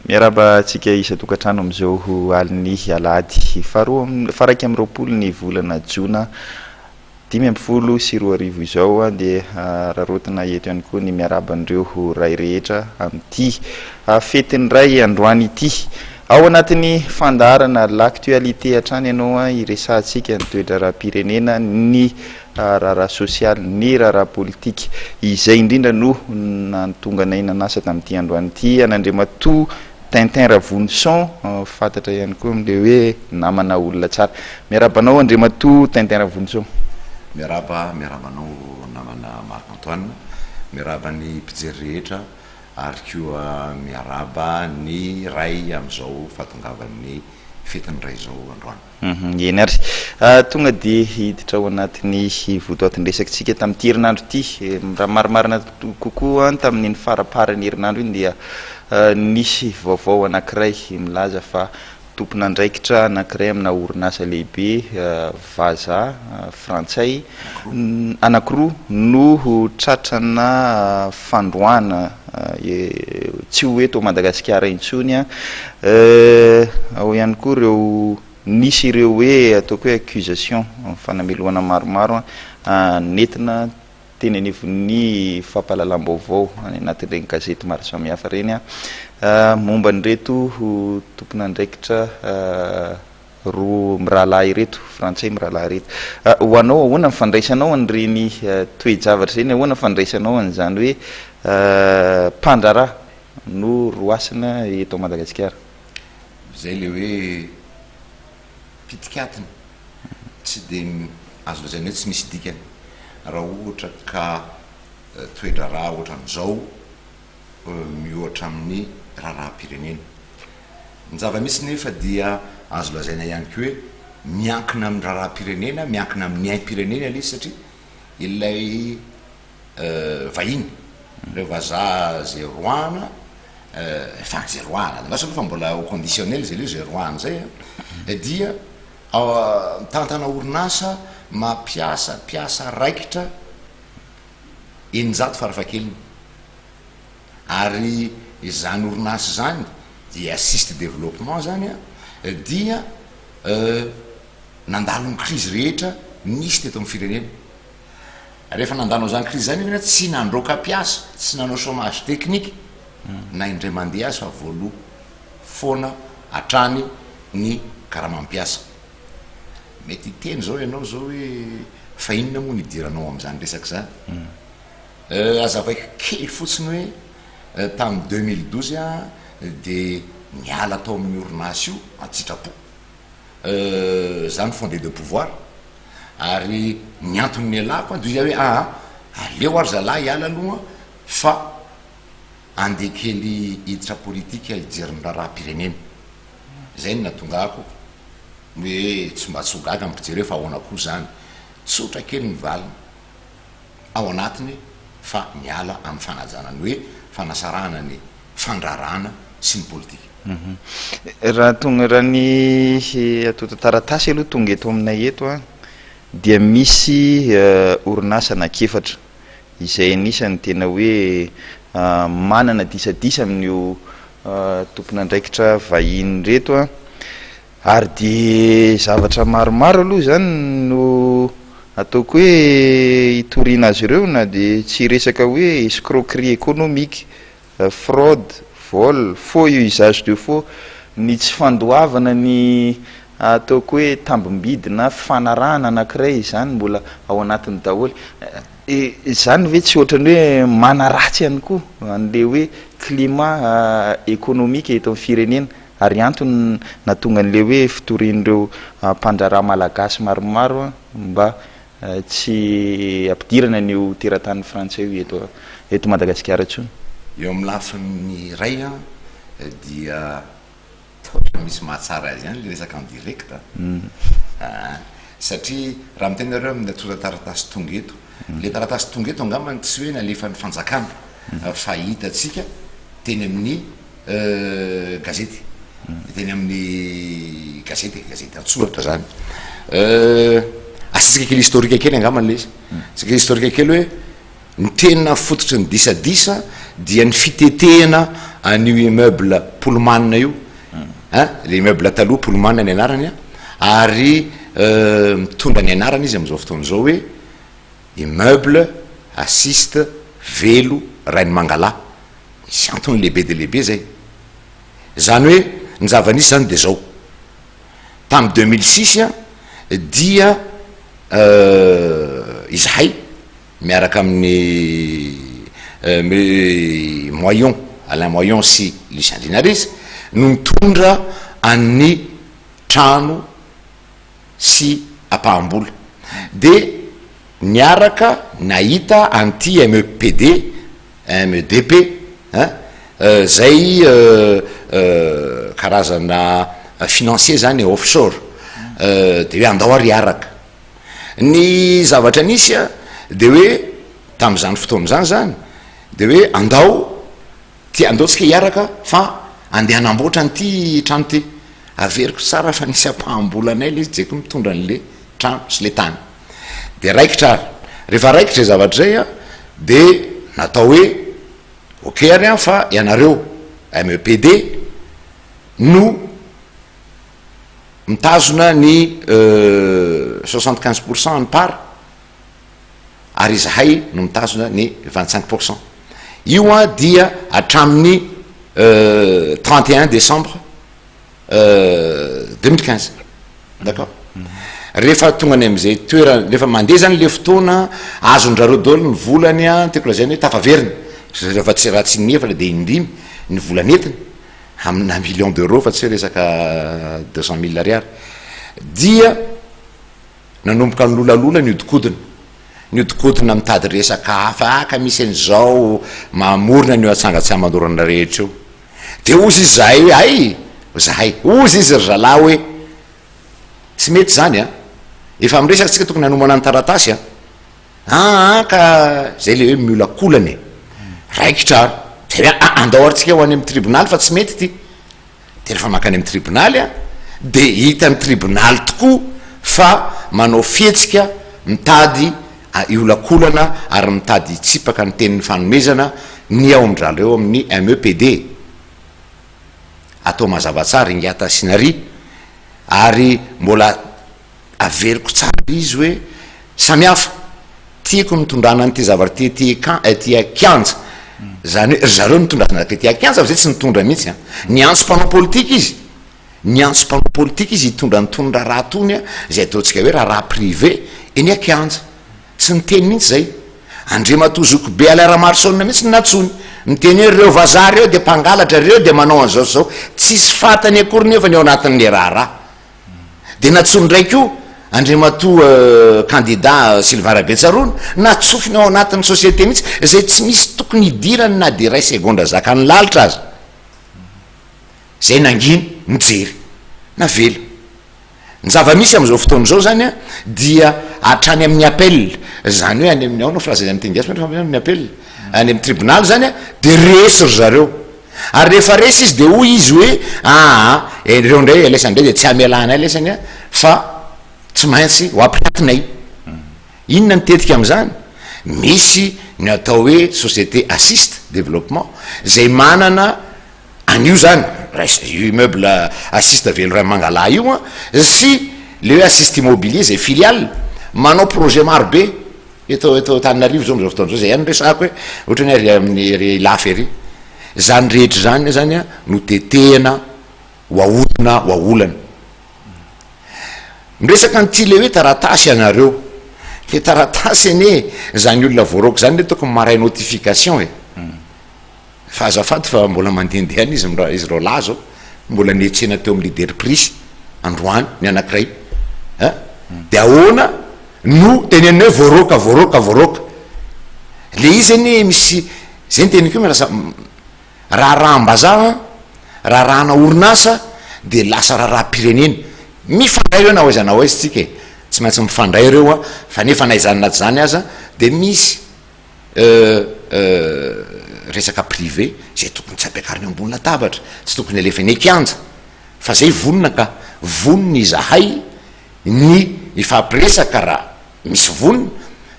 Miarahaba antsika isan-tokantrano amin'izao alin'ny alahady faharoa faha-21 ny volana jona 2015 izao dia raraotina eto ihany koa ny miarahaba an'ireo ray rehetra amin'ity fetin'ny ray androany ity. Ao anatin'ny fandaharana l'actualité hatrany ianao hiresahantsika ny toe-draharaham-pirenena, ny raharaha sosialy, ny raharaha politika. Izay indrindra no nahatonga anay nanasa tamin'ity androany ity an'Andriamatoa Tintin Ravonison, fantatra ihany koa amin'ilay hoe namana olona tsara. Miarahaba anao Andriamatoa Tintin Ravonison. Miarahaba, miarahaba anao namana Marc Antoine, miarahaba ny mpijery rehetra ary koa miarahaba ny ray amin'izao fahatongavan'ny fetin'ny ray izao androany. Eny ary. Tonga dia hiditra ao anatin'ny votoatin-dresakitsika tamin'ity herinandro ity. Raha marimarina kokoa, tamin'iny faramparan'ny herinandro iny dia nisy vaovao anankiray milaza fa tompon'andraikitra anankiray amina orinasa lehibe vazaha, frantsay, anankiroa no tratrana fandroahana tsy ho eto Madagasikara intsony. Ao ihany koa ireo nisy ireo hoe ataoko hoe accusation, fanamelohana maromaro nentina teny anivon'ny fampahalalam-baovao any anatin'ireny gazety maro samihafa ireny momba an'ireto tompon'andraikitra roa mirahalahy ireto, frantsay mirahalahy ireto. Ho anao ahoana ny fandraisanao an'ireny toe-javatra ireny, ahoana ny fandraisanao an'izany hoe mpandraharaha no roasina eto Madagasikara? Izay ilay hoe pitik'atiny tsy dia azo lazaina hoe tsy misy dikany raha ohatra ka toe-draharaha ohatran'izao miohatra amin'ny raharaham-pirenena. Ny zava-misy nefa dia azo lazaina ihany koa hoe miankina amin'ny raharaham-pirenena, miankina amin'ny aim-pirenena ilay izy satria ilay vahiny, ireo vazaha izay roahana, enfin izay roahana, andraso aloha fa mbola au conditionnel izay ilay hoe izay roahana izay an, dia mitantana orinasa mampiasa mpiasa raikitra 600 farafahakeliny. Ary izany orinasa izany dia assist développement izany an, dia nandalo ny krizy rehetra nisy teto amin'ny firenena. Rehefa nandalo an'izany krizy izany izy tsy nandroaka mpiasa, tsy nanao chômage technique na indray mandeha aza fa voaloa foana hatrany ny karamam mpiasa. Mety hiteny izao ianao izao hoe fa inona moa no idiranao amin'izany resaka izany? Hazavaiko kely fotsiny hoe tamin'ny 2012 aho dia niala tao amin'io orinasa io an-tsitrapo. Za no fondé de pouvoir ary ny antony nialako dia hoy aho hoe aa aleo ary zalahy hiala aloha fa andeha kely hiditra politika hijery ny raharaham-pirenena. Izay no nahatonga ako hoe tsy mba tsy ho gaga ny mpijery hoe fa ahoana koa izany. Tsotra kely ny valiny ao anatiny fa miala amin'ny fanajana ny hoe fanasarahana ny fandraharahana sy ny politika. Raha tonga, raha ny antontan-taratasy aloha tonga eto aminay eto an, dia misy orinasa anankiefatra izay anisan'ny tena hoe manana disadisa amin'io tompon'andraikitra vahiny ireto an, ary dia zavatra maromaro aloha izany no ataoko hoe hitoriana azy ireo na dia tsy hiresaka hoe escroquerie économique, fraude, vol, faux et usage de faux, ny tsy fandoavana ny ataoko hoe tambim-bidy na fifanarahana anankiray izany mbola ao anatiny daholo. Izany ve tsy ohatran'ny hoe manaratsy ihany koa an'ilay hoe climat économique eto amin'ny firenena ary antony nahatonga an'ilay hoe fitorian'ireo mpandraharaha malagasy maromaro mba tsy hampidirana an'io teratany frantsay io eto eto Madagasikara intsony? Eo amin'ny lafiny iray dia Toa ohatran'ny misy mahatsara azy ihany ilay resaka en direct a! Satria raha miteny nareo amin'ny antontan-taratasy tonga eto, ilay taratasy tonga eto angambany tsy hoe nalefan'ny fanjakana fa hitantsika teny amin'ny gazety, teny amin'ny gazety e, gazety an-tsoratra zany. Asiantsika kely historique kely angambany ilay izy, asiantsika historique kely hoe Ny tena fototry ny disadisa dia ny fitetehana an'io immeuble Pullman io, an, le immeuble taloha Pullman ny anarany an, ary mitondra ny anarany izy amin'izao fotoana izao hoe immeuble Assist Velo Rainimangalahy. Misy antony lehibe dia lehibe izay. Izany hoe ny zava-nisy izany dia izao, tamin'ny 2006 dia izahay miaraka amin'i Me Moyon, Alain Moyon sy Lucien Linares no nitondra an'ny trano sy ampaham-bola. Dia niaraka nahita an'ity MEPD, MEDP, hein, zay karazana financier zany e, offshore, de hoe andao ary hiaraka. Ny zavatra nisy an, de hoe tamin'izany fotoana izany zany, de hoe andao ty, andao tsika hiaraka fa andeha hanamboatra an'ity trano ity. Averiko tsara fa nisy ampaham-bolanay le izy jeko mitondra an'le trano sy le tany. De raikitra ary. Rehefa raikitra izay zavatra izay an, de natao hoe ok ary an fa ianareo MEPD no mitazona ny 75 pour cent ny part ary izahay no mitazona ny 25 pour cent. Io an dia hatramin'ny 31 décembre 2015. D'accord? Rehefa tonga any amin'izay toerana, rehefa mandeha zany le fotoana, azon-dRareo daholo ny volany an, tiako lazaina hoe tafaverina, rehefa tsy, raha tsy inefatra dia indimy ny vola nentiny, amina million d'euros fa tsy hoe resaka 200 mille ariary, dia nanomboka nilolalola niodikodina, niodikodina mitady resaka hafa, ah ka misy an'izao, mamorona an'io atsanga tsy aman-dorana rehetra io. De hozy izy zahay hoe hay! Zahay, hozy izy ry zalahy hoe tsy mety zany an! Efa miresaka tsika tokony hanomana ny taratasy an! Aa ka zay le hoe miolakolana e! Raikitra ary, de hoe aa andao ary tsika ho any amin'ny tribonaly fa tsy mety ity. De rehefa mankany amin'ny tribonaly an, de hitan'ny tribonaly tokoa fa manao fihetsika mitady hiolakolana ary mitady hitsipaka ny tenin'ny fanomezana ny ao amin-dRareo amin'ny MEPD. Atao mazava tsara ingahy Tasinari ary mbola averiko tsara izy hoe samy hafa, tiako ny nitondrana an'ity zavatra ity ety ety an-kianja, izany hoe ry zareo nitondra azy ety an-kianja fa zay tsy nitondra mihitsy an, niantso mpanao politika izy, niantso mpanao politika izy hitondra an'itony raharaha itony izay ataontsika hoe raharaha privé eny an-kianja, tsy niteny mihitsy zay, Andriamatoa Zokibe Alain Ramarosaona mihitsy no nantsoiny, niteny hoe ireo vazaha ireo dia mpangalatra, ireo dia manao an'izao sy izao, tsisy fantany akory nefa ny ao anatin'ilay raharaha. Dia nantsoiny indray koa Andriamatoa kandida Sylvain Rabetsaroana, natsofiny ao anatin'ny société mihitsy, izay tsy misy tokony hidirany na dia iray segondra zakan'ny lalitra aza. Izay nangina, nijery. Navela. Ny zava-misy amin'izao fotoana izao izany dia hatrany amin'ny appel, izany hoe any amin'ny, ahoana filazana amin'ny teny gasy moa ny appel? Any amin'ny tribonaly izany dia resy ry zareo. Ary rehefa resy izy dia hoy izy hoe aa ireo indray lesany indray dia tsy hamelanay lesany a fa tsy maintsy ho ampihatinay. Inona ny tetika amin'izany? Misy ny atao hoe société assist développement izay manana an'io zany, raisa io immeuble assist Velorem Mangalahy io an, sy le hoe assist immobilier izay filiale manao projet maro be. Eto eto Antananarivo zao am'zao fotoana zao, zay ihany no resahako hoe ohatrany hoe ary amin'ny ery Ilafy ery. Zany rehetra zany zany an no tetehina ho ahodina ho aolana. Miresaka an'ity le hoe taratasy ianareo. Le taratasy anie zany olona voaroaka zany anie tokony maharay notification e. Fa azafady fa mbola mandehandeha any izy mra izy roalahy zao, mbola niantsena teo amin'ny leader price androany ny anakiray a, de ahoana no tenenina hoe voaroaka voaroaka voaroaka, le izy anie misy zay ny teniko hoe lasa raharaham-bazaha, raharahana orinasa de lasa raharaham-pirenena, mifandray ireo na ho aiza na ho aiza tsika e, tsy maintsy mifandray ireo a, fa nefa na izany na tsy izany aza de misy resaka privé zay tokony tsy ampiakarina eo ambony latabatra, tsy tokony alefa eny an-kianja fa zay vonona ka, vonona izahay ny hifampiresaka raha misy vonona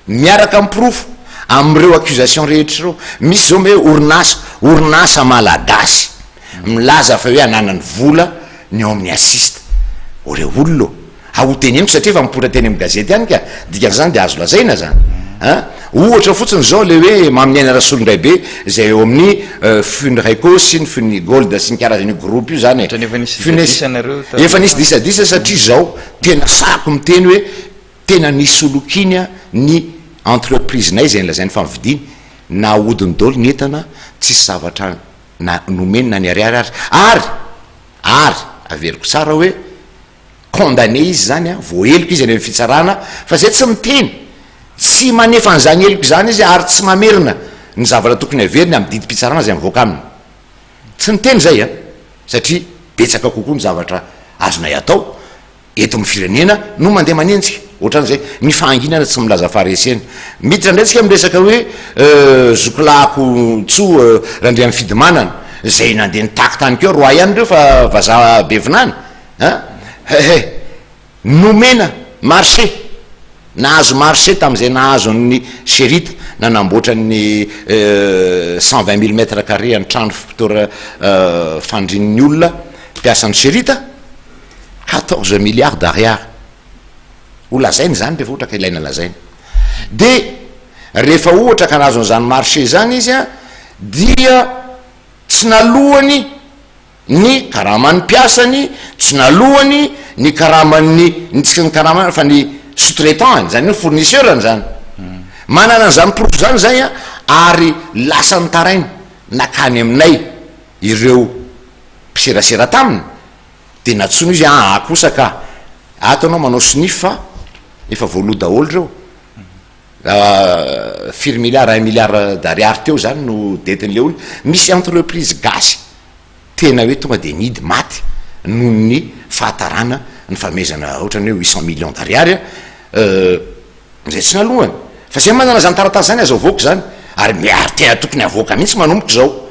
miaraka amin'ny porofo. Amin'ireo accusation rehetra ireo, misy izao hoe orinasa, orinasa malagasy milaza fa hoe ananany vola ny ao amin'ny assist. O re olona ô! Ha ho teneniko satria efa mipoitra teny amin'ny gazety ihany ka, dikan'izany dia azo lazaina zany an! Ohatra fotsiny izao le hoe Maminiaina Rasolondraibe izay eo amin'ny Funreco sy ny Funigold sy ny karazan'io groupe io zany e! Ohatran'ny efa nisy Funes, disadisa nareo tamin'ny. Efa nisy disadisa satria izao tena sahako miteny hoe tena nisolokiany ny entreprise-nay izay nolazainy fa novidiany, nahodiny daholo ny entana, tsisy zavatra na nomeny na ny ariary ary, ary, ary averiko tsara hoe Condamné izy izany an, voaheloka izy any amin'ny fitsarana, fa izay tsy miteny, tsy manefa an'izany heloka izany izy ary tsy mamerina ny zavatra tokony haveriny amin'ny didim-pitsarana izay mivoaka aminy. Tsy niteny izay an, satria betsaka kokoa ny zavatra azonay atao eto amin'ny firenena no mandeha manenjika. Ohatran'izay, ny fahanginana tsy milaza faharesena. Miditra indray tsika amin'ny resaka hoe zokilahiko Tso Randriamifidimanana, izay nandeha nitaky tany koa, roa ihany ireo fa vazaha be vinany. An! Hehe! Nomena marché, nahazo marché tamin'izay nahazo an'ny Sherita nanamboatra ny 120 mille mètres carrés an'ny trano fitora fandrin'ny olona mpiasan'ny Sherita, 14 milliards d'ariary. Ho lazaina izany rehefa ohatra ka ilaina lazaina. Dia rehefa ohatra ka nahazo an'izany marché izany izy an, dia tsy nalohany ny karaman'ny mpiasany, tsy nalohany ny karaman'ny, ny tsy ny karamany fa ny sous-traitant-ny, zany hoe fournisseur-ny zany. Manana an'izany porofo zany zay an, ary lasa nitaraina nakany aminay ireo mpiserasera taminy, de nantsoina izy, aa kosa ka, ato anao manao sonia fa efa voaloa daholo ireo. Firy milliard, un milliard d'ariary teo zany no detin'le olona. Misy entreprise gasy tena hoe tonga de nihidy maty noho ny fahatarana ny fanomezana ohatrany hoe 800 millions d'ariary zay tsy nalohany. Fa zay manana zany taratasy zany azo avoaka zany ary ary tena tokony avoaka mihitsy manomboka izao.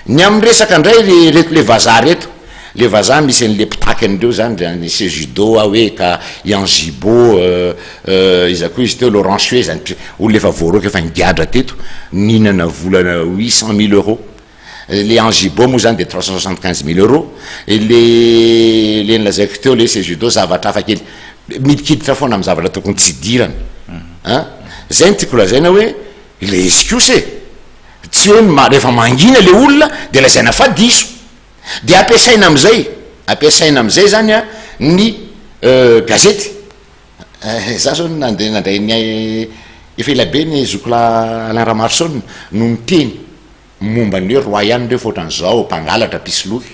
Ny amin'ny resaka indray ry reto le vazaha reto, le vazaha misy an'le mpitaky an'ireo zany ry any Cejudo aho hoe ka i Angibaud iza koa izy teo Laurent Chuet zany olona efa voaroaka efa nigadra teto nihinana vola 800 000 euros, le Angibaud moa zany de 375 000 euros, le le nolazaiko teo le Cejudo zavatra hafa kely, midikiditra foana amin'ny zavatra tokony tsy hidirana an, zay no tiako lazaina hoe le izy kosa e! Tsy hoe ny rehefa mangina le olona de lazaina fa diso. De ampiasaina amizay, ampiasaina amizay zany an ny gazety. Za zao nandeha nandray ny efa ela be ny zokilahy Alain Ramaroson no niteny momba ny hoe roi ihany reo fa ohatran'izao, mpangalatra, mpisoloky.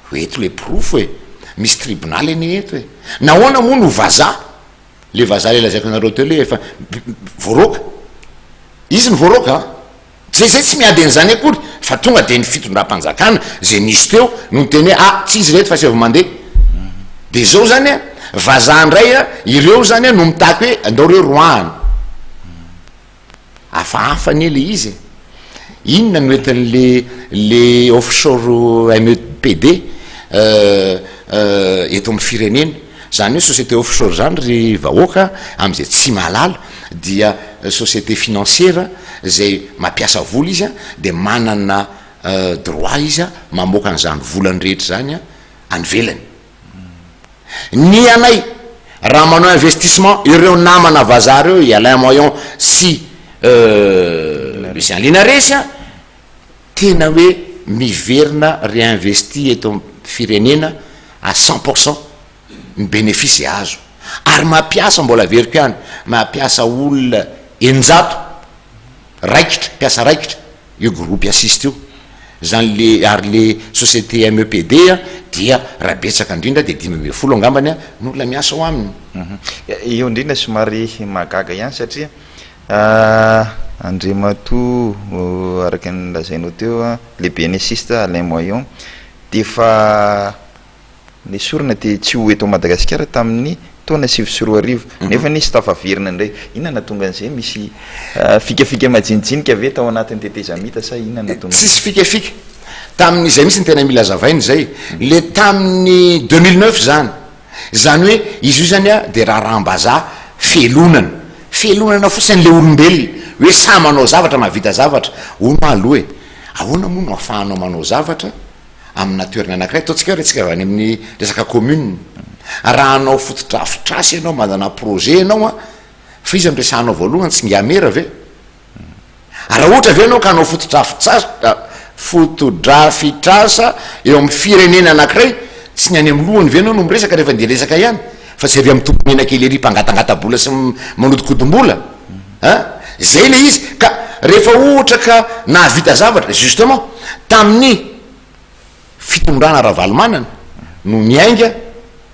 Hoe eto le porofo e! Misy tribonaly anie eto e! Nahoana moa no vazaha? Le vazaha le lazaiko anareo teo le efa voaroaka, izy no voaroaka an! Zay zay tsy miady an'izany akory fa tonga de ny fitondram-panjakana zay nisy teo no niteny hoe ah tsy izy reto fa asaivo mandeha. De zao zany an, vazaha ndray an, ireo zany an no mitaky hoe andao reo roahana. Hafahafa anie le izy e! Inona no entin'le le offshore MEPD eto amin'ny firenena? Zany hoe société offshore zany ry vahoaka amin'izay tsy mahalala dia société financière zay mampiasa vola izy de manana droit izy mamoaka an'izany volany rehetra zany any ivelany. Ny anay raha manao investissement ireo namana vazaha ireo i Alain Moyon sy Lucien Linares a, tena hoe miverina réinvesti eto am firenena à 100% ny bénéfice izay azo ary mampiasa mbola averiko ihany mampiasa olona 600 raikitra mpiasa raikitra io groupe assist io zany le ary le société MEPD dia raha betsaka indrindra dia 15 angambany no olona miasa ao aminy. Io indrindra somary mahagaga ihany satria Andriamatoa araka ny lazainao teo lehiben'ny assist Alain Moyon dia efa Nesorina dia tsy ho eto Madagasikara tamin'ny taona 2009. Nefa nisy tafaverina indray. Inona nahatonga an'izay? Misy fikafika majinijinika ve tao anatin'ny tetezamita sa inona nahatonga an'izay? Tsisy fikafika. Tamin'izay mihitsy no tena mila azavaina izay. Le tamin'ny 2009 izany. Izany hoe izy io izany dia raharaham-bazaha fielonana. Fielonana fotsiny an'ilay olombelona. Hoe sahy manao zavatra, mahavita zavatra. Hono aho aloha e, ahoana moa no ahafahanao manao zavatra amina toerana anankiray, ataontsika hoe resaka avy any amin'ny resaka commune, raha hanao fotodrafitrasa ianao, manana projet ianao an, fa iza no resahanao voalohany, tsy ingahy mera ve? Raha ohatra ve ianao ka hanao fotodrafitrasa fotodrafitrasa eo amin'ny firenena anankiray, tsy ny any amin'ny lohany ve ianao no miresaka rehefa andeha hiresaka ihany fa tsy ery amin'ny tompon'aina kely ery mpangatangata-bola sy manodinkodim-bola an! Zay ilay izy ka rehefa ohatra ka nahavita zavatra, justement tamin'ny fitondrana Ravalomanana no niainga,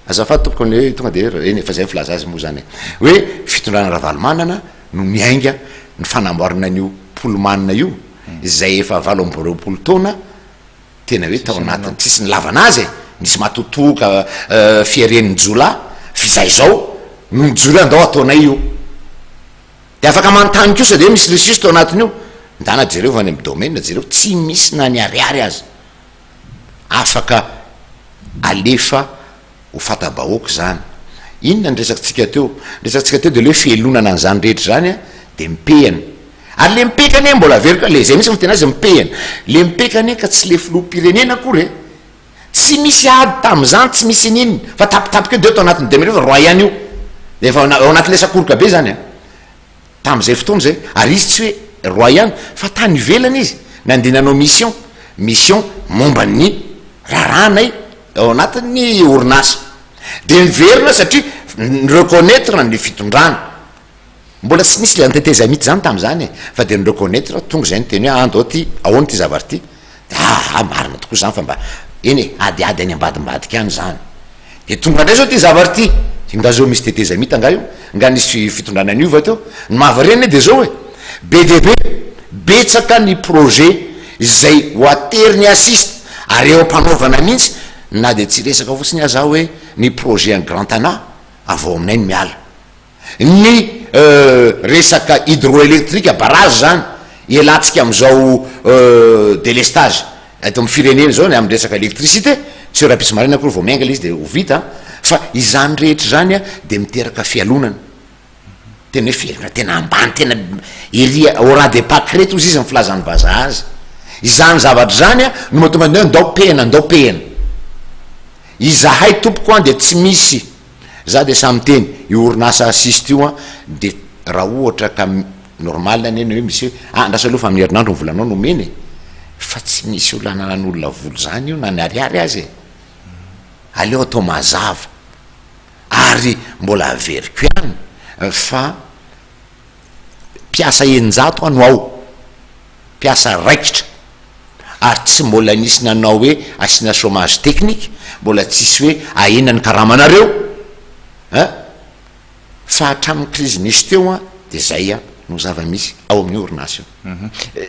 azafady tompoko ny hoe tonga de eny efa zay ny filaza azy moa zany e, hoe fitondrana Ravalomanana no niainga ny fanamboarana an'io Pullman io izay efa 28 taona tena hoe tao anatin'ny tsisy nilavana azy e, nisy matotoka fiharen'ny jiolahy f'izay izao no nijoro hoe andao ataonay io. De afaka manontany kosa de misy lusus tao anatin'io, ndana jereo va any amin'ny domaine jereo tsy misy na ny ariary aza afaka alefa ho fata-bahoaka izany. Inona ny resakitsika teo? Ny resakitsika teo de le hoe fihelonana an'izany rehetra izany an de mipehana. Ary le mipeka anie mbola averiko le zay mihitsy no tena azy mipehana. Le mipeka anie ka tsy le filoham-pirenena akory e! Tsy misy ady tamin'izany, tsy misy ininona, fa tapitapika eo dia tao anatin'ny deux minutes efa roi ihany io. Dia efa ao anatin'ilay sakoroka be izany an. Tamin'izay fotoana izay, ary izy tsy hoe roi ihany, fa tany ivelany izy, nandeha nanao mission, mission momba ny raharahanay ao anatin'ny orinasa. Dia niverina satria ni-reconnaitre ny fitondrana. Mbola tsy nisy le antetezamita zany tamzany e, fa de ni-reconnaitre, tonga zay niteny hoe andao ty, ahoana ty zavatra ty, de aa marina tokoa zany fa mba, eny e, adiady any ambadimbadika any zany, de tonga ndray zao ty zavatra ty, de nga zao misy tetezamita nga io, nga nisy fitondrana niova teo, ny mahavariana anie de zao e, be dia be, betsaka ny projet izay ho aterin'ny assist ary eo am-panaovana mihitsy, na de tsy hiresaka fotsiny aza aho hoe ny projet any Grand Tana, avy ao aminay no miala. Ny resaka hydroelectrique, barrage zany, ialatsika amin'izao délestage eto amin'ny firenena izao ny amin'ny resaka électricité, tsy hoe rahampitso maraina akory vao miainga ilay izy dia ho vita an, fa izany rehetra izany an dia miteraka fialonana, tena hoe fialonana tena ambany, tena ery au ras des pâquerettes hozy izy ny filazan'ny vazaha azy, izany zavatra izany an no mahatonga ny hoe ndao pehina, ndao pehina, izahay tompoko an dia tsy misy. Za de sahy miteny, io orinasa assist io an de raha ohatra ka normal anie ny hoe misy hoe ah andraso aloha fa amin'ny herinandro ny volanao no omena e! Fa tsy misy olona ananan'olona vola zany io na ny ariary aza e! Aleo atao mazava ary mbola averiko ihany fa mpiasa 600 no ao, mpiasa raikitra ary tsy mbola nisy nanao hoe asiana chômage technique, mbola tsisy hoe ahena ny karamanareo an! Fa hatramin'ny crise nisy teo an dia zay an no zava-misy ao amin'io orinasa io.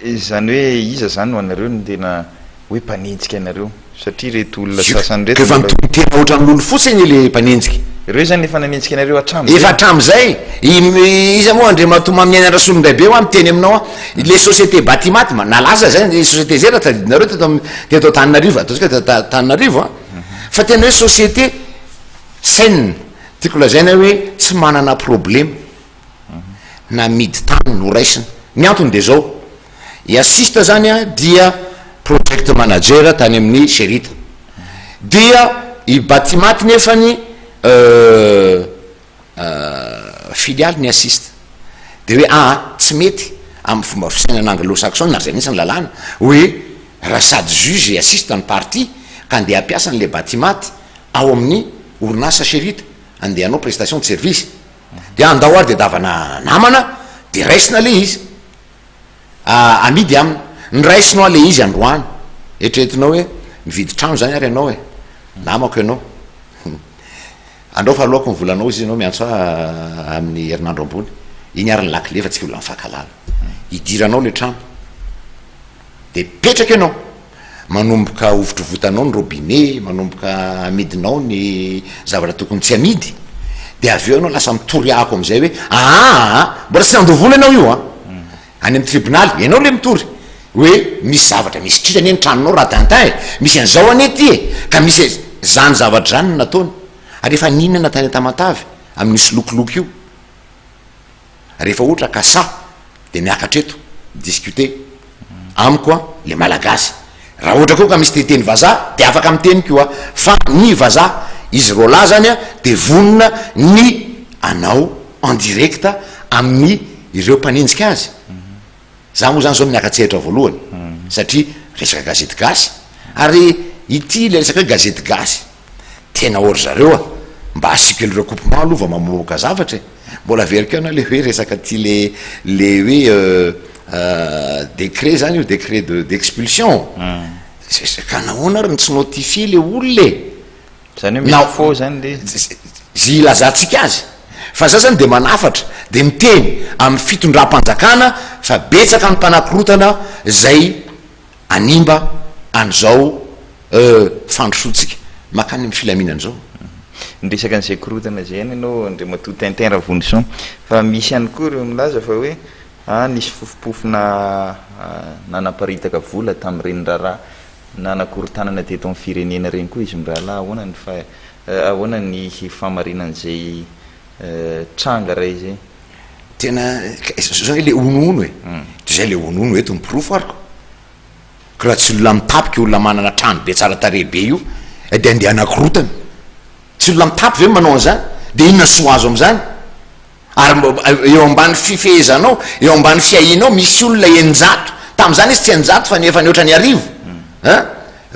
Izany hoe iza zany ho anareo no tena hoe mpanenjika anareo? Satria ireto olona sasany ireto Efa mbola. nitonon-tena ohatran'ny lolo fotsy anie le mpanenjika. Ireo izany efa nanenjika anareo hatramin'izay? Efa hatramin'izay. I iza moa Andriamatoa Maminiaina Rasolondraibe hoa miteny aminao an, le société Batimat, nalaza zay le société zay raha tadidinareo teto am- teto Antananarivo, ataontsika teto Antananarivo an, fa tena hoe société saine, tiako lazaina hoe tsy manana problema. namidy tany noraisina. Ny antony dia izao, i Assist zany dia project manager tany amin'ny Sherita, dia i Batimat nefany filiale ny Assist, dia hoe aa tsy mety amin'ny fomba fisainana anglo-saxon ary zay mihitsy ny lalàna hoe raha sady juge et assist ny partie ka andeha hampiasa an'ilay Batimat ao amin'ny orinasa Sherita andeha hanao prestation de service, Dia andao ary tadiavana namana dia raisina le izy. Amidy aminy. Ny raisinao le izy androany. Eritreretinao hoe mividy trano zany ary ianao e. Namako ianao. Andrao fa aloako ny volanao izy ianao miantso ahy amin'ny herinandro ambony. Iny ary ny lakile fa tsika olona mifankahalala. Idiranao le trano. Dia mipetraka ianao. Manomboka hovotrovotanao ny robinet, manomboka amidinao ny zavatra tokony tsy amidy, dia avy eo ianao lasa mitory ako amin'izay hoe aa, mbola tsy nandoa vola ianao io an! Any amin'ny tribonaly, ianao ilay mitory hoe misy zavatra misy tritra anie ny tranonao raha Tintin e, misy an'izao anie ity e, ka misy izany zavatra izany no nataony. Ary efa nihinana tany Tamatave amin'io solokiloky io. Rehefa ohatra ka sahy. de miakatra eto mi-discuter amiko an le malagasy. Raha ohatra koa ka misy te hiteny vazaha de afaka miteny koa fa ny vazaha izy roalahy zany an de vonona ny anao en direct amin'ny ireo mpanenjika azy. Za moa zany zao miaka-tsehatra voalohany satria resaka gazety gasy ary ity le resaka hoe gazety gasy tena or zareo a! Mba asio kely recoupement aloha vao mamoaka zavatra e! Mbola averiko ihany le hoe resaka ty le le hoe décret zany io décret de d'expulsion ka nahoana ary no tsy notifier le olona e! Zany hoe mety faux zany le izy. Ze ilazantsika azy. Fa za zany de manafatra, de miteny amin'ny fitondram-panjakana fa betsaka ny mpanakorotana zay hanimba an'izao fandrosoantsika mankany amin'ny filaminana izao. Niresaka an'izay korotana izay ihany ianao Andriamatoa Tintin Ravonison, fa misy ihany koa ireo milaza fa hoe nisy fofompofona nanaparitaka vola tamin'ireny raharaha nanakorontanana teto amin'ny firenena ireny koa izy mirahalahy, ahoana ny fa ahoana ny fahamarinan'izay tranga iray izay? Tena zao nge le honohono e, de zay le honohono eto ny porofo ary ko, ko raha tsy olona mitapika olona manana trano be tsara tarehy be io de andeha hanakorotana, tsy olona mitapy ve manao an'izany, de inona ny soa azo am'zany? Ary mba eo ambany fifehezanao, eo ambany fiahianao misy olona 600, tamin'izany izy tsy 600 fa efa nihoatra ny 1000 an!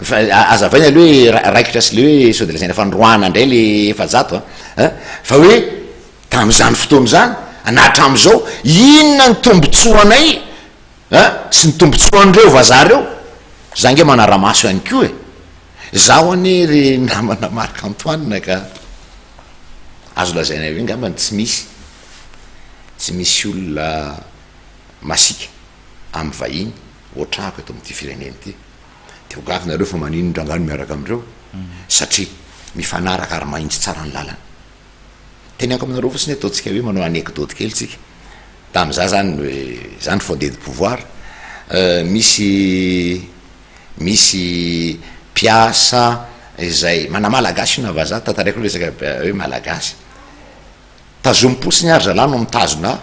Fa azavaina aloha hoe raikitra sy le hoe sao de lazaina fa noroahana indray le 400 an! Fa hoe tamin'izany fotoana izany na hatramin'izao, inona ny tombotsoanay an sy ny tombotsoan'ireo vazaha ireo? Za ange manara-maso ihany koa e! Zaho anie ry namana Marc Antoine ka azo lazaina hoe ngambany tsy misy tsy misy olona masiaka amin'ny vahiny ohatrako eto amin'ity firenena ity. Dia ho gaga nareo fa maninona rangahy no miaraka amin'ireo? Satria mifanaraka ary mahitsy tsara ny lalana. Teneniko aminareo fotsiny hoe ataontsika hoe manao anecdote kely tsika. Tamin'izaho zany za ny fondé de pouvoir, misy misy mpiasa izay na malagasy io na vazaha, tantaraiko aloha resaka hoe malagasy. Tazomim-potsiny ary zalahy no mitazona ahy,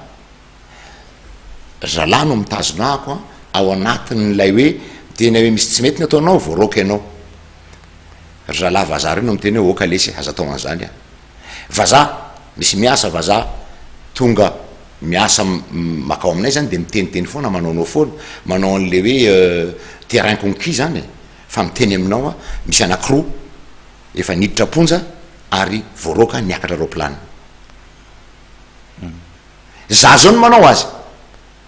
zalahy no mitazona ahako an, ao anatin'ilay hoe miteny hoe misy tsy mety ny ataonao, voaroaka ianao. Ry zalahy vazaha reo no miteny hoe oka lesy aza atao an'izany an. Vazaha, misy miasa vazaha tonga miasa makao aminay zany de miteniteny foana manaonao foana, manao an'le hoe terrain conquis zany e, fa miteny aminao aho misy anakiroa efa niditra am-ponja ary voaroaka niakatra roaplanina. Za zao no manao azy.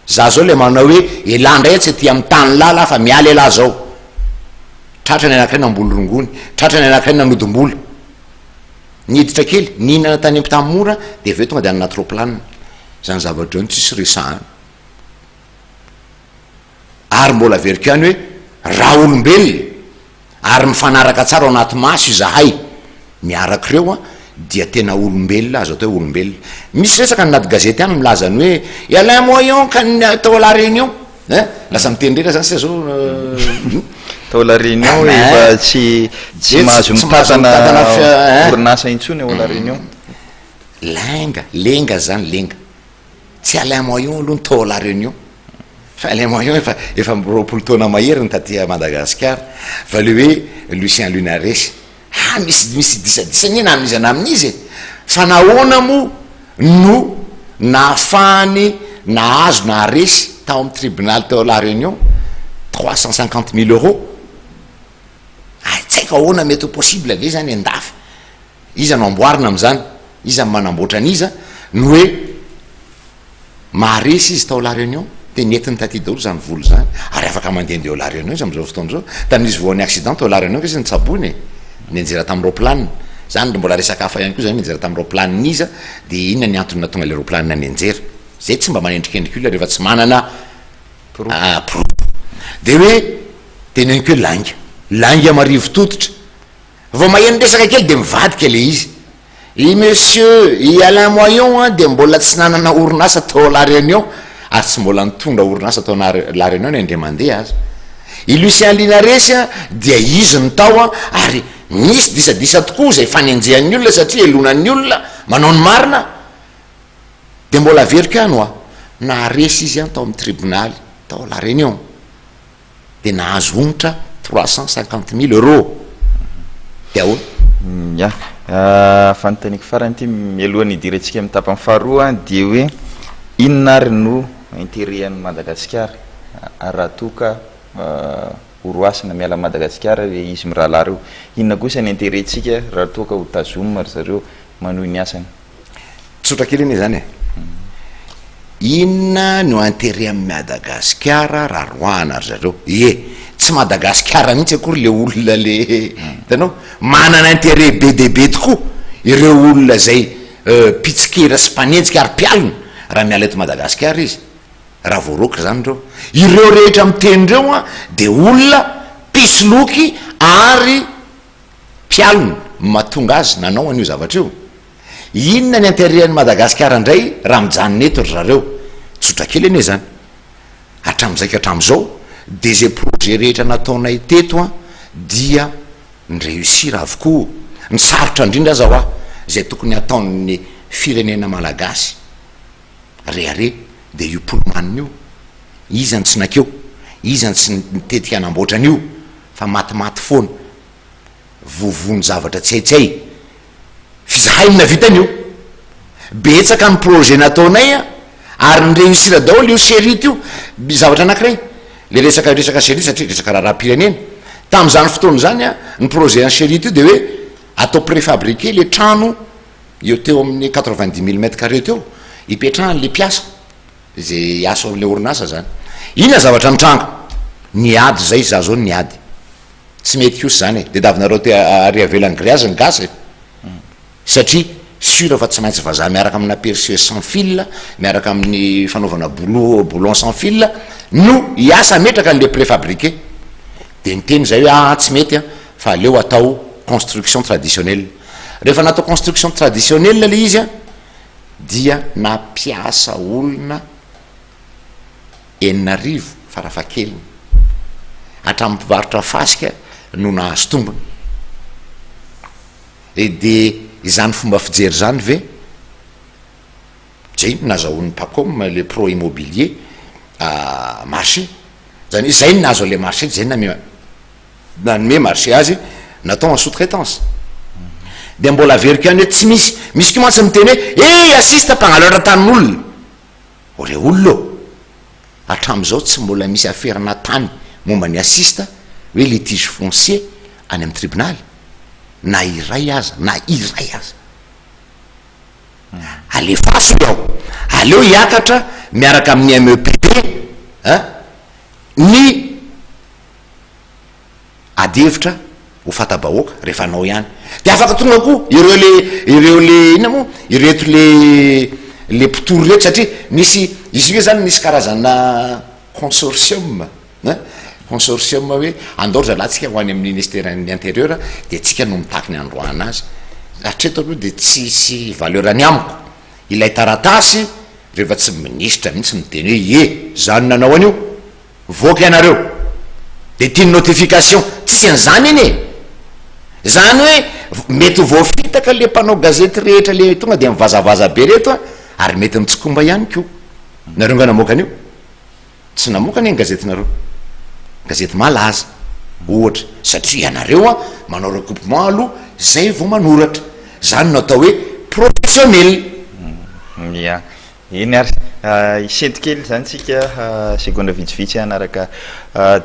Za zao le manao hoe elah ndray tsy aty amin'ny tany lah lah fa miala elah zao. Tratra ny anakiray namboly rongony, tratra ny anakiray nanodim-bola. Niditra kely, nihinana tany Ampitamora de avy eo tonga de any anaty roplanina. Zany zavatra zany tsisy resahana. Ary mbola averiko ihany hoe raha olombelona ary mifanaraka tsara ao anaty maso izahay miaraka ireo an, dia tena olombelona, azo atao hoe olombelona. Misy resaka any anaty gazety any milaza ny hoe i Alain Moyon ka ny tao La Réunion hein, lasa miteny indrindra zany sisa zao Tao La Réunion efa tsy tsy mahazo mitantana orinasa intsony ao La Réunion. Lainga, lenga zany, lenga. Tsy Alain Moyon aloha ny tao La Réunion fa Alain Moyon efa efa 20 taona mahery ny taty Madagasikara fa le hoe Lucien Lunaresy ha misy misy disadisa anie na amin'iza na amin'iza e! Fa nahoana moa no nahafahany nahazo naharesy tao amin'ny tribonaly tao La Réunion 350 000 euros? Hay tsy haiko ahoana mety ho possible ve zany an-dafy? Iza no amboarina amin'izany? Iza no manamboatra an'iza? Ny hoe maharesy izy tao La Réunion dia nentiny taty daholo izany vola izany ary afaka mandehandeha ao La Réunion izy amin'izao fotoana izao. Tamin'izy voan'ny accident tao La Réunion ange izy notsaboina e! Nianjera tamin'ny roaplanina. Izany mbola resaka hafa ihany koa izany nianjera tamin'ny roaplanin'iza dia inona ny antony nahatonga ilay roaplanina nianjera. Izay tsy mba manendrikendrika olona rehefa tsy manana porofo. Dia hoe teneniko hoe lainga. Lainga marivo tototra. Vao maheno resaka kely dia mivadika le izy. I monsieur i Alain Moyon an dia mbola tsy nanana orinasa tao La Réunion ary tsy mbola nitondra orinasa tao La Réunion na indray mandeha aza. I Lucien Linares an dia izy no tao an ary nisy disadisa tokoa izay fanenjehan'ny olona satria elonan'ny olona manao ny marina. Dia mbola averiko ihany hoa. Naharesy izy an tao amin'ny tribonaly tao La Réunion. Dia nahazo onitra 350 000 euros. Dia ahoana? Ya. Fanontaniako farany ity mialohan'ny hidirantsika amin'ny tapany faharoa dia hoe inona ary no intérêt an'i Madagasikara raha toa ka horoasina miala an'i Madagasikara izy mirahalahy ireo? Inona kosa ny intérêt-ntsika raha toa ka ho tazomina ry zareo manohy ny asany? Tsotra kely anie zany e. Inona no intérêt amin'i Madagasikara raha roahana ry zareo? Ie, tsy Madagasikara mihitsy akory le olona le, hitanao? Manana intérêt be dia be tokoa ireo olona izay mpitsikera sy mpanenjika ary mpialona raha miala eto Madagasikara izy, raha voaroaka izany ireo. Ireo rehetra miteny ireo an, dia olona mpisoloky ary mpialona no mahatonga azy nanao an'io zavatra io. Inona ny intérêt an'i Madagasikara indray raha mijanona eto ry zareo? Tsotra kely anie izany. Hatramin'izay ka hatramin'izao dia izay projet rehetra nataonay teto an dia ni-réussir avokoa. Ny sarotra indrindra aza hoa izay tokony hataon'ny firenena malagasy rehareha dia io Pullman io. Iza no tsy nakeo? Iza no tsy nitetika hanamboatra an'io fa matimaty foana. Vovon'ny zavatra tsy hay tsy hay. F'izahay no nahavita an'io. Betsaka ny projet nataonay an, ary ni-réussir daholo io Sherrit io. Zavatra anankiray, le resaka resaka Sherrit satria resaka raharaham-pirenena. Tamin'izany fotoana izany an, ny projet an'i Sherrit io dia hoe atao préfabriqué le trano eo teo amin'ny 90 000 mètres carrés teo, hipetrahan'le mpiasa izay hiasa ao amin'ilay orinasa izany. Inona zavatra nitranga? Niady izay, izaho izao niady. Tsy mety kosa izany e! Tediavinareo te ary avelan'ny grillage ny gasy e! Satria sûr fa tsy maintsy vazaha miaraka amina perceuse sans fil, miaraka amin'ny fanaovana boulot boulon sans fil no hiasa hametraka an'le préfabriqué. Dia niteny izahay hoe aa tsy mety an, fa aleo atao construction traditionnelle. Rehefa natao construction traditionnelle le izy an, dia nampiasa olona 6000 farafahakeliny. Hatramin'ny mpivarotra fasika no nahazo tombony. E dia izany fomba fijery izany ve zay no nazahoan'ny Pacom le pro immobilier marché? Zany hoe zay no nahazo an'le marché, zay no nanome nanome marché azy natao en sous traitance. Dia mbola averiko ihany hoe tsy misy, misy koa mantsy miteny hoe eh assiste mpangalatra tanin'olona. O re olona ô! Hatramin'izao tsy mbola misy aferana tany momba ny assiste hoe litige foncier any amin'ny tribonaly na iray aza, na iray aza. Alefaso ny ao, aleo hiakatra miaraka amin'ny MEPD a, ny ady hevitra ho fanta-bahoaka rehefa anao ihany de afaka tonga koa ireo le ireo le inona moa ireto le le mpitory reto satria nisy izy io zany nisy karazana consortium ein consortium hoe andao ry zalahy tsika ho any amin'ny ministeran'ny intérieur de tsika no mitaky ny androahana azy hatreto aloha de tsisy valeur ny amiko ilay taratasy rehefa tsy minisitra mihitsy miteny hoe ie za no nanao an'io Mivoaka ianareo de tia ny notification, tsisy an'izany anie e! Zany hoe mety ho voafitaka le mpanao gazety rehetra le tonga de mivazavaza be reto an, ary mety mitsikomba ihany koa. Nareo nga namoaka an'io? Tsy namoaka anie ny gazetinareo, gazety malaza ohatra, satria ianareo an manao recoupement aloha zay vao manoratra, zany no atao hoe professionnel. Ya. Eny ary, hisento kely izany isika segondra vitsivitsy hanaraka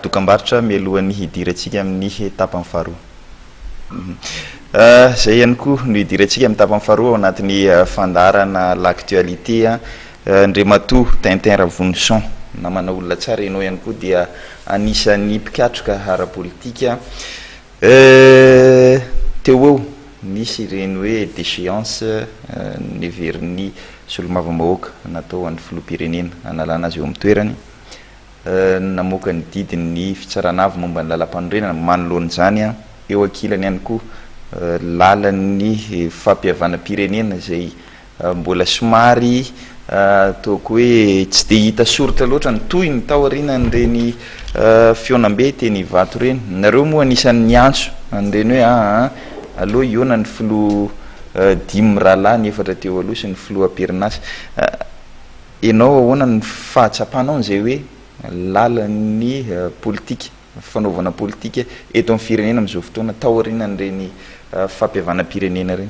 dokambarotra mialohan'ny hidirantsika amin'ny tapany faharoa. Izay ihany koa no hidirantsika amin'ny tapany faharoa ao anatin'ny fandaharana L'actualité. Andriamatoa Tintin Ravonison, namana olona tsara ianao ihany koa dia anisan'ny mpikatroka ara-politika. Eh! Teo ho eo, nisy ireny hoe déchéance neverin'ny solombavambahoaka natao ho an'ny filoham-pirenena hanalana azy eo amin'ny toerany. Namoaka ny didiny ny fitsarana avo momba ny lalampanorenana manoloana izany. Eo ankilany ihany koa lalan'ny fampihavanam-pirenena izay Mbola somary ataoko hoe tsy dia hita soritra loatra ny tohiny taorianan'ireny fihaonambe teny Ivato ireny. Nareo moa anisan'ny niantso an'ireny hoe aa aleo hihaona ny filoha dimy mirahalahy ny efatra teo aloha sy ny filoha am-perinasa. Ianao ahoana ny fahatsapanao an'izay hoe lalan'ny politika, fanaovana politika eto amin'ny firenena amin'izao fotoana taorianan'ireny fampihavanam-pirenena ireny?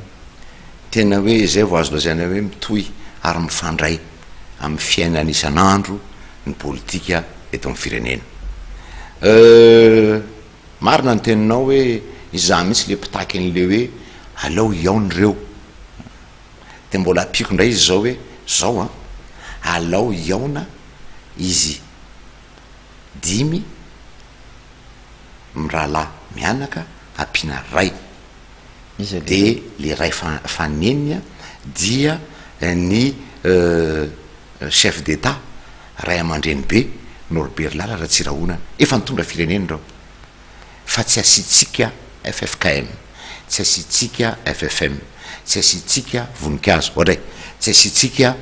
Tena hoe izay vao azo lazaina hoe mitohy ary mifandray amin'ny fiainana isan'andro ny politika eto amin'ny firenena. Marina ny teninao hoe izaho mihitsy le mpitaky an'le hoe aleo hihaona ireo. Dia mbola ampiako indray izy izao hoe zao an, alao hihaona izy dimy mirahalahy mianaka ampiana ray. Dia le ray faneniny dia ny chef d'Etat, ray aman-dreny be, Norbert Lala Ratsirahonana. Efa nitondra firenena ireo. Fa tsy asiantsika ffkm, tsy asiantsika ffm, tsy asiantsika voninkazo, oadray, tsy asiantsika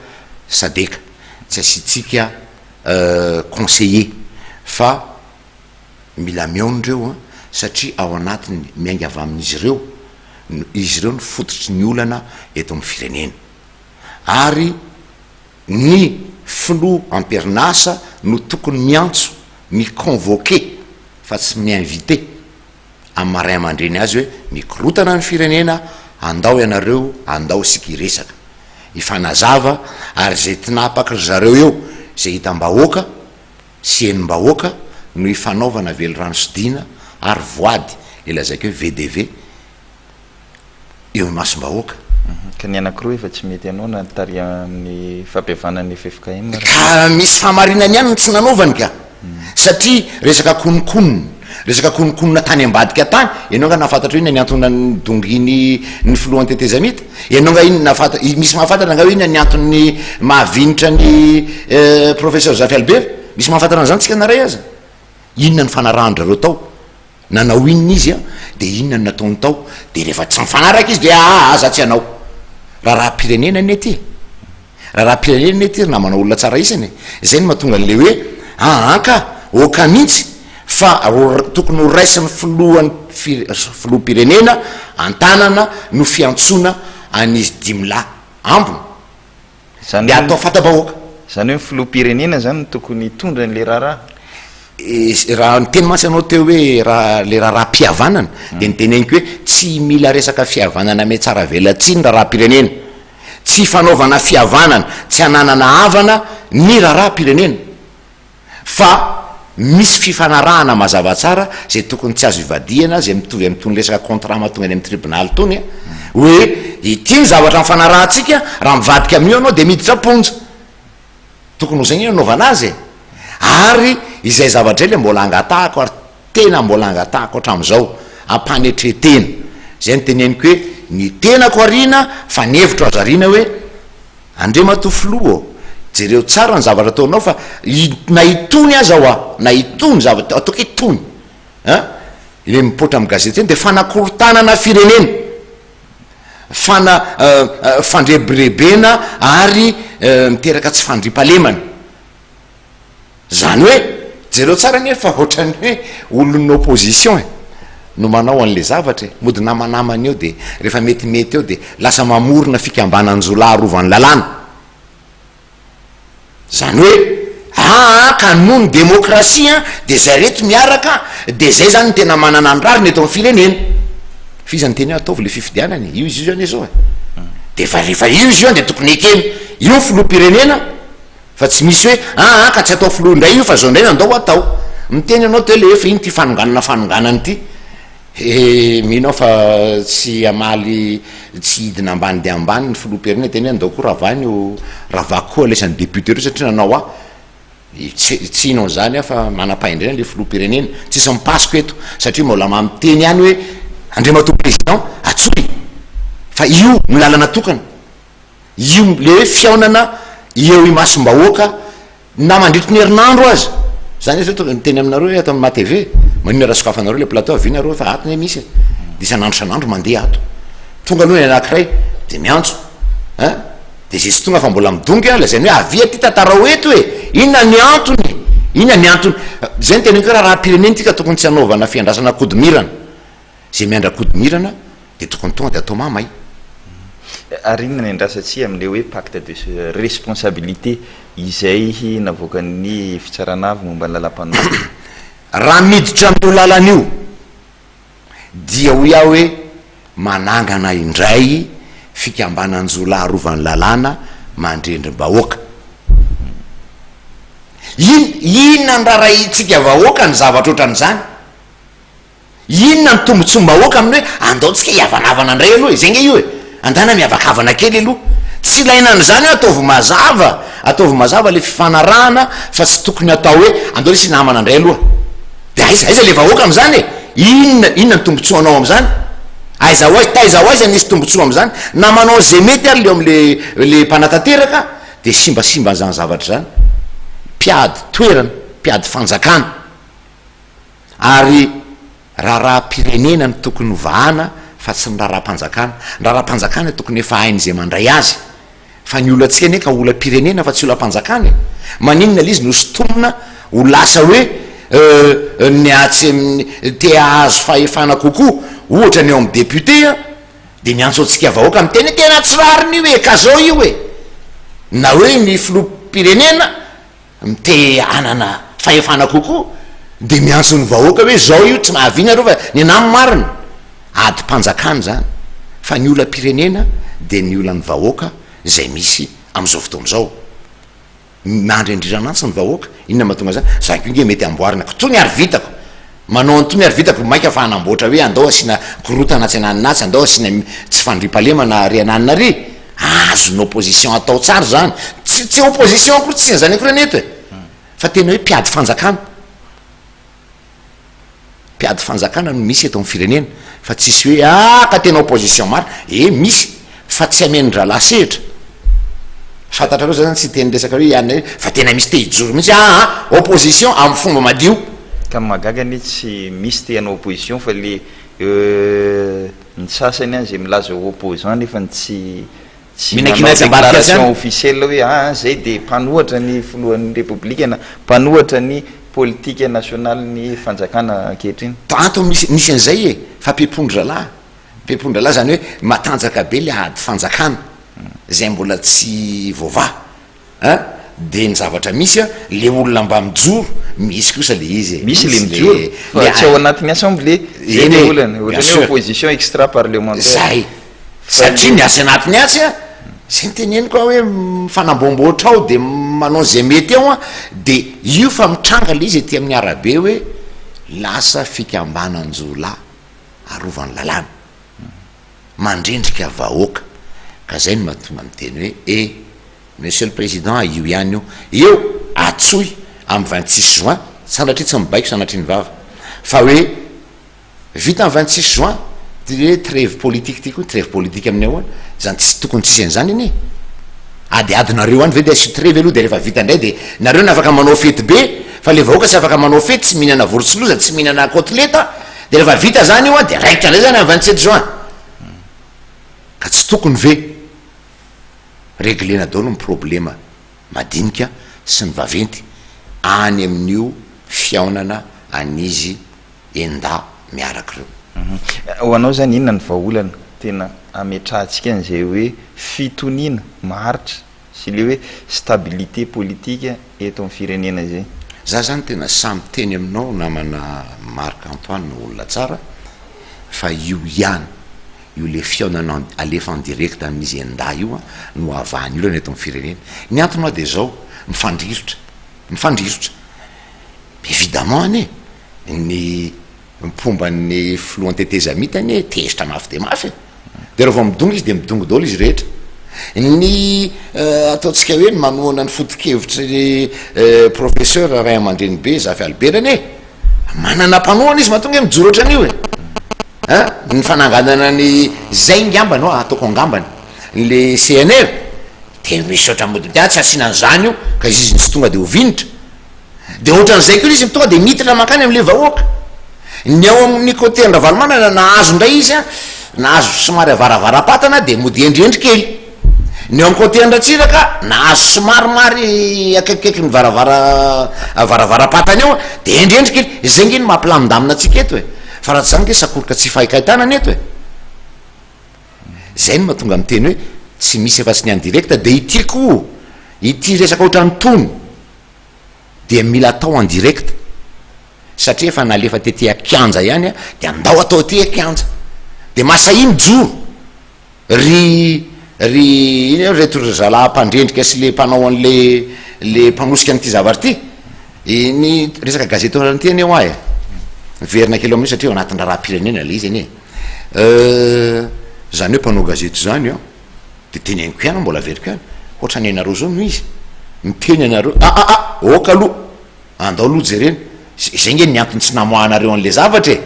sadec, tsy asiantsika conseiller fa mila mihaona ireo an, satria ao anatiny miainga avy amin'izy ireo, izy ireo no fototry ny olana eto amin'ny firenena. Ary ny filoha am-perinasa no tokony miantso, mi-convoquer fa tsy mi-inviter amin'ny maha ray aman-dreny azy hoe mikorotana ny firenena, andao ianareo, andao isika hiresaka, hifanazava ary izay tinapaky ry zareo eo, izay hitam-bahoaka sy henom-bahoaka no hifanaovana velirano sy dina ary voady, le lazaiko hoe VDV, eo imasom-bahoaka. Ka ny anankiroa efa tsy mety anao na tary amin'ny fampihavanana ny ffkm ary. Ka misy fahamarinany ihany ny tsy nanaovany ka! Satria resaka kononkonona, resaka kononkonona tany ambadika tany, ianao nga nahafantatra hoe inona ny antony nidonginy ny filohan'ny tetezamita? Ianao nga inona nahafanta-, misy mahafantatra nga hoe inona ny antony mahavinitra ny professeur Zafy Albert? Misy mahafantatra an'izany tsika na iray aza? Inona ny fanarahan-drareo tao? Nanao inona izy an? Dia inona no nataony tao? Dia rehefa tsy mifanaraka izy dia aa za tsy hanao. Raharaham-pirenena anie ity e! Raharaham-pirenena anie ity ry namana olona tsara isany e! Izay no mahatonga an'ilay hoe aa ka, ok mihitsy fa tokony ho raisin'ny filohan'ny filoham-pirenena an-tanana no fiantsoana an'izy dimilahy ambiny. Izany Dia atao fanta-bahoaka. Izany hoe ny filoham-pirenena izany no tokony hitondra an'ilay raharaha? Raha niteny mantsy ianao teo hoe raha ilay raharaham-pihavanana, dia noteneniko hoe tsy mila resaka fihavanana mihatsaravelatsihy ny raharaham-pirenena. Tsy fanaovana fihavanana, tsy hananana havana ny raharaham-pirenena. Fa misy fifanarahana mazava tsara izay tokony tsy azo ivadihana, izay mitovy amin'itony resaka contrat mahatonga any amin'ny tribonaly itony an, hoe ity ny zavatra nifanarahantsika, raha mivadika amin'io ianao dia miditra am-ponja. Tokony ho izay anie no anaovana azy e! Ary izay zavatra izay ilay mbola angatahako ary tena mbola angatahako hatramin'izao, am-panetren-tena. Izay no teneniko hoe ny tenako ariana fa ny hevitro aza ariana hoe, Andriamatoa Filoha ô, jereo tsara ny zavatra ataonao fa na itony aza hoa, na itony zavatra, ataoko hoe itony an, ilay mipoitra amin'ny gazety iny dia fanakorontanana firenena, fana fandrebirebena ary miteraka tsy fandriampahalemana. Zany hoe, jereo tsara anie fa ohatran'ny hoe olon'ny opposition e, no manao an'le zavatra e, mody namanamana eo de rehefa metimety eo de lasa mamorona fikambanan-jiolahy arovan'ny lalàna. Zany hoe, aa ka noho ny demokrasia de zay reto miaraka de zay zany no tena manana ny rariny eto amin'ny firenena. F'iza niteny hoe ataovy le fifidianana e, io izy io anie zao e. De efa rehefa io izy io an de tokony ekena, io ny filoham-pirenena, Fa tsy misy hoe aa ka tsy atao filoha indray io fa zao indray andao atao. Miteny ianao teo le hoe fa ino ty fanonganana fanonganana ity. He mino aho fa tsy hamaly tsy hidina ambany dia ambany ny filoham-pirenena hiteny hoe andao koa ravana io ravako koa alaisany député reo satria nanao ahy. Tsy tsy hino an'izany aho fa manam-pahendrena le filoham-pirenena. Tsisy mipasoka eto satria mbola maha miteny ihany hoe Andriamatoa président atsoy fa io no lalana tokana. Io le hoe fihaonana eo imasom-bahoaka na mandritry ny herinandro aza, za anie zao tonga miteny aminareo hoe ato amin'ny MATV, maninona raha sokafanareo le plateau avia nareo fa ato ne misy e, de isan'andro isan'andro mandeha ato, tonga aloha ny anakiray de miantso ein, de zay tsy tonga fa mbola midongy an, lazainy hoe avia aty tantarao eto e, inona ny antony, inona ny antony, zay no teneniko hoe raharaham-pirenena ity ka tokony tsy hanaovana fiandrasana kodimirana. Izay miandra-kodimirana dia tokony tonga dia atao mamay. Ary inona ny andrasantsika amin'ilay hoe pacte de responsabilité izay navoakan'ny fitsarana avo momba ny lalàmpanorenana? Raha miditra amin'io lalana io dia hoy aho hoe manangana indray fikambanan-jiolahy arovan'ny lalàna mandrendrim-bahoaka. In, inona ny rarahintsika vahoaka ny zavatra ohatran'izany? Inona ny tombotsoam-bahoaka amin'ny hoe andao tsika hihavanavana indray aloha e, zay nge io e, andana mihavakavana kely aloha. Tsy ilaina an'izany hoe ataovy mazava, ataovy mazava le fifanarahana fa tsy tokony atao hoe andao lesy hinamana indray aloha. De aiza, aiza le vahoaka amin'izany e? Inona, inona ny tombotsoanao amin'izany? Aiza ho aiza, taiza ho aiza nisy tombotsoa amin'izany? Na manao ze mety ary le eo am'le le mpanatanteraka de simbasimba an'izany zavatra izany. Mpiady toerana, mpiady fanjakana. Ary raharaham-pirenena no tokony ho vahana fa tsy ny raharaham-panjakana. Ny raharaham-panjakana tokony efa hain'izay mandray azy. Fa ny olantsika anie ka olam-pirenena fa tsy olam-panjakana e! Maninona ilay izy no sintomina ho lasa hoe ny atsy amin'ny te hahazo fahefana kokoa, ohatra ny eo amin'ny député an, dia miantso antsika vahoaka miteny hoe tena tsy rariny io e, ka zao io e! Na hoe ny filoham-pirenena te hanana fahefana kokoa dia miantso ny vahoaka hoe zao io tsy mahavia nareo fa ny anah no marina, adim-panjakana izany fa ny olam-pirenena dia ny olan'ny vahoaka izay misy amin'izao fotoana izao, miandry an-driran'antsy ny vahoaka, inona mahatonga an'izany, za koa nge mety amboarina ko tony ary vitako, manao an'itony ary vitako, maika fa hanamboatra hoe andao asiana korontana atsy ananona atsy, andao asiana tsy fandriampahalemana ary ananona ary. Azon'ny opposition atao tsara izany, tsy tsy opposition akory tsy an'izany akory anie eto e, fa tena hoe mpiady fanjakana, mpiady fanjakana no misy eto amin'ny firenena, fa tsisy hoe ah ka tena opposition marina, eh misy fa tsy amen-drahalahy sehatra, fantatrareo za zany tsy hiteny resaka hoe ianona io, fa tena misy te hijoro mihitsy ah ah opposition amin'ny fomba madio. Ka ny mahagaga anie tsy misy te hanao opposition fa le Ny sasany any izay milaza ho opposant nefany tsy tsy manao déclaration officielle hoe aa zay dia mpanohatra ny filohan'ny repoblika na mpanohatra ny politika nasionalin'ny fanjakana ankehitriny. Tato misy nisy an'izay e, fa pepon-drahalahy, pepon-drahalahy zany hoe matanjaka be le ady fanjakana zay mbola tsy voavaha. An! De ny zavatra misy an, le olona mba mijoro, misy kosa le izy e! Misy le mijoro, fa tsy ao anatin'ny assemblée, zay le olana, ohatran'ny hoe opposition extra parlementaire. Zay! Satria ny atsy anatiny atsy an, zay no teneniko aho hoe mifanamboamboatra ao de manao zay mety ao an, de io fa mitranga le izy aty amin'ny arabe hoe lasa fikambanan-jiolahy arovan'ny lalàna, mandrendrika vahoaka, ka zay no mahatonga miteny hoe e! Monsieur le Président io ihany io, eo atsoy amin'ny 26 juin, sanatria tsy mibaiko sanatria ny vava, fa hoe vita ny 26 juin, ty hoe trevy politique ty koa, trevy politique amin'ny ahoana? Zany tsy tokony tsisy an'izany anie, adiadinareo any ve de asio trevy aloha de rehefa vita indray de nareo no afaka manao fety be, fa le vahoaka tsy afaka manao fety, tsy mihinana vorontsiloza, tsy mihinana côtelette, de rehefa vita zany io an de raikitra indray zany amin'ny 27 juin, ka tsy tokony ve? Reglena daholo ny problema madinika sy ny vaventy any amin'io fihaonana an'izy enindahy miaraka ireo. Ho anao izany inona ny vahaolana tena hametrahantsika an'izay hoe fitoniana maharitra sy ilay hoe stabilité politique eto amin'ny firenena izay? Za zany tena sahy miteny aminao namana Marc Antoine olona tsara fa io ihany Io le fihaonana alefa en direct amin'izy enindahy io no havaha ny olana eto amin'ny firenena. Ny antony hoa dia izao, mifandrirotra, mifandrirotra. Evidemment anie, ny mpomba ny filohan'ny tetezamita anie tezitra mafy dia mafy e. Dia raha vao midongy izy dia midongy daholo izy rehetra. Ny ataontsika hoe ny manohana ny foto-kevitry ny professeur Raiamandrenibe Zafy Albert anie, Manana mpanohana izy mahatonga hoe mijoro ohatran'io e! An! Ny fananganana ny zay ngamba no ataoko angambany le CNR de misy ohatran'ny mody miteny ah tsy asiana an'izany io ka izy izy tsy tonga de ho vinitra de ohatran'izay koa izy tonga de miditra mankany am'le vahoaka ny ao amin'ny côté an-dRavalomanana nahazo indray izy an nahazo somary avaravarapatana de mody hendrihendry kely Ny eo amin'ny côté an-dRatsiraka, nahazo somarimary akaikikaiky ny varavara varavaram-patana eo, dia hendrihendry kely. Izay nge no mampilamindamina antsika eto e! Fa raha tsy izany nge sakoroka tsy fahaikaitana ny eto e! Izay no mahatonga miteny hoe. Tsy misy afa-tsy ny en direct dia ity koa, ity resaka ohatran'itony dia mila atao en direct satria efa nalefa tety an-kianja ihany dia andao atao aty an-kianja. Dia masahia mijoro ry ry ino reto ry zalahy mpandrendrika sy le mpanao an'le le mpanosika an'ity zavatra ity. Ny resaka gazety ohatran'ity anie hoa e, miverina kely eo amin'io satria ao anatin'ny raharaham-pirenena ilay izy anie e. Euh, zany hoe mpanao gazety zany an, de teneniko ihany mbola averiko ihany, ohatran'ny ianareo zao no izy, miteny ianareo, ah ah ah, ok aloha, andao aloha jerena, zay nge ny antony tsy namoahanareo an'le zavatra e,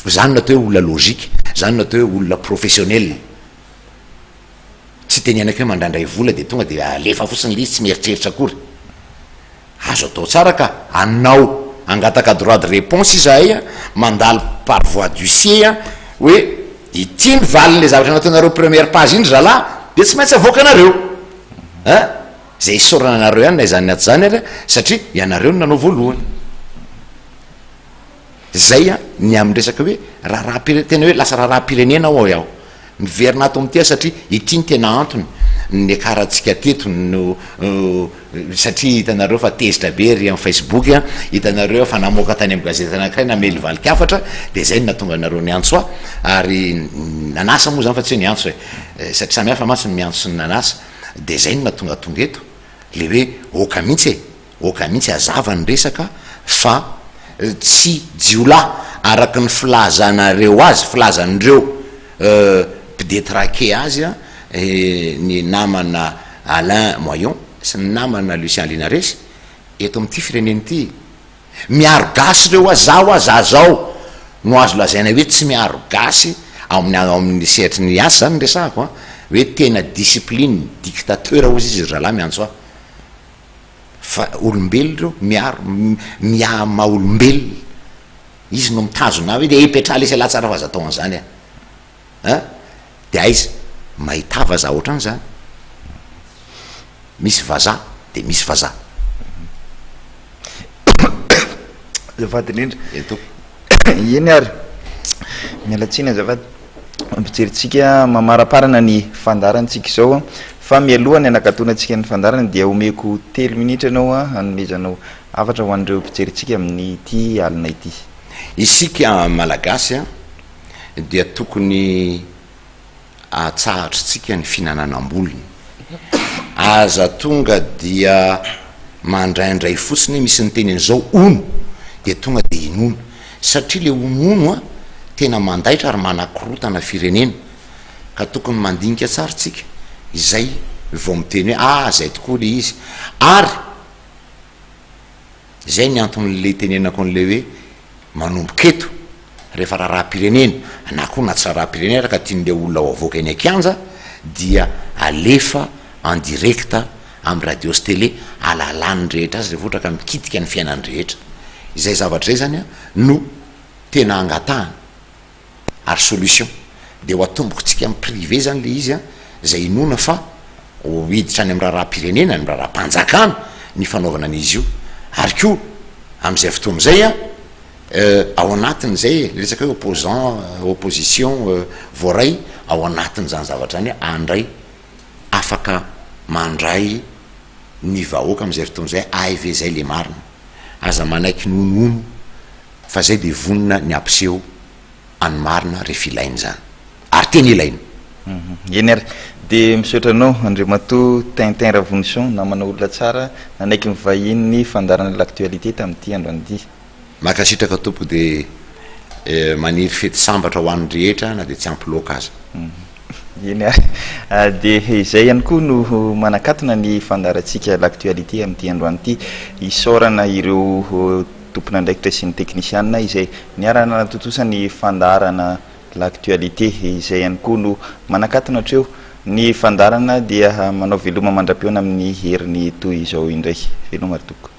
zany no atao hoe olona logique, zany no atao hoe olona professionnel, tsy tenenako hoe mandraindray vola de tonga de alefa fotsiny le izy tsy mieritreritra akory. Azo atao tsara ka, anao hangataka droit de réponse izahay a, mandalo par voie d'huissier a, hoe ity ny valin'le zavatra nataonareo première page iny ry zalahy de tsy maintsy avoakanareo a, zay isaorana anareo ihany na izany na tsy izany ary a, satria ianareo no nanao voalohany. Zay a, ny amin'ny resaka hoe raharaham-pire-, tena hoe lasa raharaham-pirenena hoy aho. Miverina ato amin'ity aho satria ity no tena antony niakarantsika teto no satria hitanareo fa tezitra be ery amin'ny Facebook an, hitanareo fa namoaka tany amin'ny gazety anankiray namely valin-kafatra dia izay no nahatonga anareo niantso ahy ary nanasa moa izany fa tsy hoe niantso e, satria samy hafa mantsy ny miantso sy ny nanasa dia izay no nahatonga tonga eto le hoe oka mihitsy e. Oka mihitsy hazava ny resaka fa tsy jiolahy araka ny filazanareo azy, filazan'ireo mpidetraquer azy ny namana Alain Moyon sy ny namana Lucien Linares eto amin'ity firenena ity. Miaro gasy ireo hoa, za hoa za zao no azo lazaina hoe tsy miaro gasy ao amin'ny ao amin'ny sehatry ny asa zany no resahako an, hoe tena discipline, dictateur hozy izy ry zalahy miantso ahy. Fa olombelona ireo, miaro, miaha maha olombelona. Izy no mitazona ahy hoe ipetraha lesy ialahy tsara fa aza atao an'izany ah. An! De aiza? Mahità vazaha ohatran'izany. Misy vazaha de misy vazaha. Azafady indrindra. Eny tompoko. Eny ary. Miala tsiny azafady. Mpijerintsika mamaraparana ny fandaharantsika izao fa mialoha ny hanakatonantsika ny fandaharana dia omeko telo minitra ianao hanomezanao hafatra ho an'ireo mpijerintsika amin'ity alina ity. Isika Malagasy dia tokony atsahatritsika ny fihinananam-bolony. Aza tonga dia mandraindray fotsiny hoe misy niteny an'izao hono dia tonga dia inoana. Satria le honohono an, tena mandaitra ary manakorotana firenena. Ka tokony mandinika tsara tsika izay vao miteny hoe ah zay tokoa le izy. Ary Izay ny anton'le itenenako an'le hoe manomboka eto, rehefa raharaham-pirenena, na koa na tsy raharaham-pirenena ary ka tian'le olona ho avoaka eny an-kianja dia alefa en direct amin'ny radio sy télé alalàn'ny rehetra azy rehefa ohatra ka mikitika ny fiainan'ny rehetra. Izay zavatra izay zany no tena angatahana. Ary solution dia ho atombokintsika amin'ny privé zany le izy an, zay inoana fa ho hiditra any amin'ny raharaham-pirenena, any amin'ny raharaham-panjakana ny fanaovana an'izy io. Ary koa amin'izay fotoana izay an, ao anatin'izay e, le resaka hoe opposant, opposition voaray ao anatin'izany zavatra izany handray, afaka mandray ny vahoaka amin'izay fotoana izay, hay ve zay le marina. Aza manaiky nonono fa zay de vonona ny hampiseho any marina rehefa ilaina izany ary tena ilaina. Eny ary, dia misaotra anao Andriamatoa Tintin Ravonison, namana olona tsara, nanaiky ny vahiny ny fandaharana L'actualité tamin'ity androany ity. Mankasitraka tompoko dia maniry fety sambatra ho an'ny rehetra na dia tsy ampy loaka aza. Eny ary, dia izay ihany koa no manakatona ny fandaharantsika L'actualité amin'ity androany ity. Isaorana ireo tompon'andraikitra sy ny teknisianina izay niara-nanatontosa ny fandaharana L'actualité. Izay ihany koa no manakatona hatreo ny fandaharana dia manao veloma mandra-pihaona amin'ny heriny toy izao indray. Veloma ry tompoko.